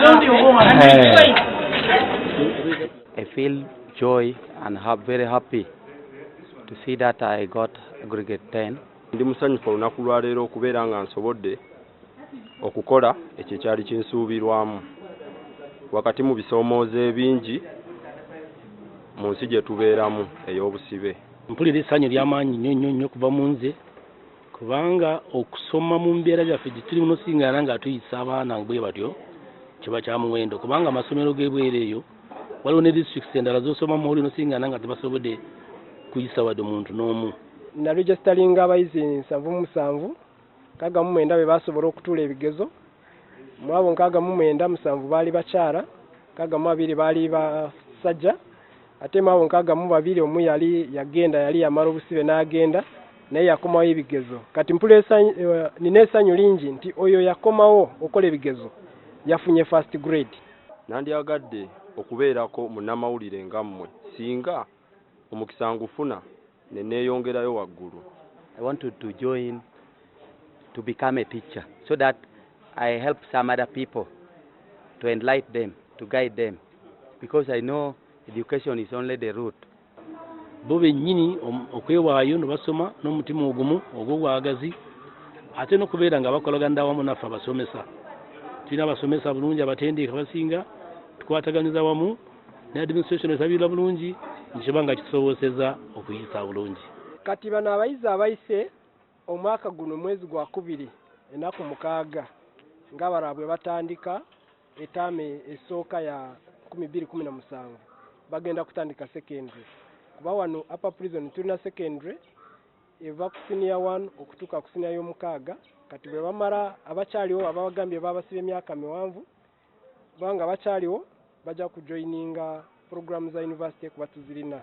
I feel joy and very happy to see that I got aggregate 10. Ndi musanyufu olunaku lwaleero okubeera nga nsobodde okukola ekyo ekyali kinsuubirwamu wakati mu bisoomoozo ebingi mu nsi gye tubeeramu ey'obusibe. Mpulira essanyu ly'amaanyi nnyo nnyo nnyo kuva mu nze, kubanga okusoma mu mbeera byaffe gye tuli muno nga tuyisa abaana bwe batyo kiba kya muwendo, kubanga amasomero g'ebweru eyo waliwo ne districts endala z'osomamu oli nosingana nga tebasobodde kuyisa wadde omuntu n'omu. Naregisteringa abayizi 77, 69 be basobola okutuula ebigezo. Mu abo 69, 7 baali bakyala, 62 baali basajja. Ate mu abo 62, omu yali yagenda, yali yamala obusibe n'agenda, naye yakomawo ebigezo. Kati mpula nina essanyu lingi nti oyo yakomawo okola ebigezo yafunye first grade. Nandyagadde okubeerako munnamawulire nga mmwe singa omukisa ngufuna ne neeyongerayo waggulu. I wanted to join to become a teacher so that I help some other people, to enlighten them, to guide them, because I know education is only the route. Bo bennyini okwewaayo ne basoma n'omutima ogumu ogw'obwagazi, ate n'okubeera nga bakolaganira wamu naffe abasomesa. Tulina abasomesa bulungi abatendeke abasinga tukwataganyiza wamu ne administration esabirira bulungi nkiba nga kitusoboseza okuyisa bulungi. Kati bano abayizi abayise omwaka guno, mwezi gwa kubiri ennaku 6, ng'abalala bwe batandika etaamu esooka ya 2017, bagenda kutandika secondary, kuba wano Upper Prison tulina secondary eva ku senior 1 okutuuka ku senior y'omukaaga. Kati bwe bamala, abakyaliwo ababagambye babasiba emyaka miwanvu, kubanga bakyaliwo bajja kujoininga programu za university kuba tuzirina.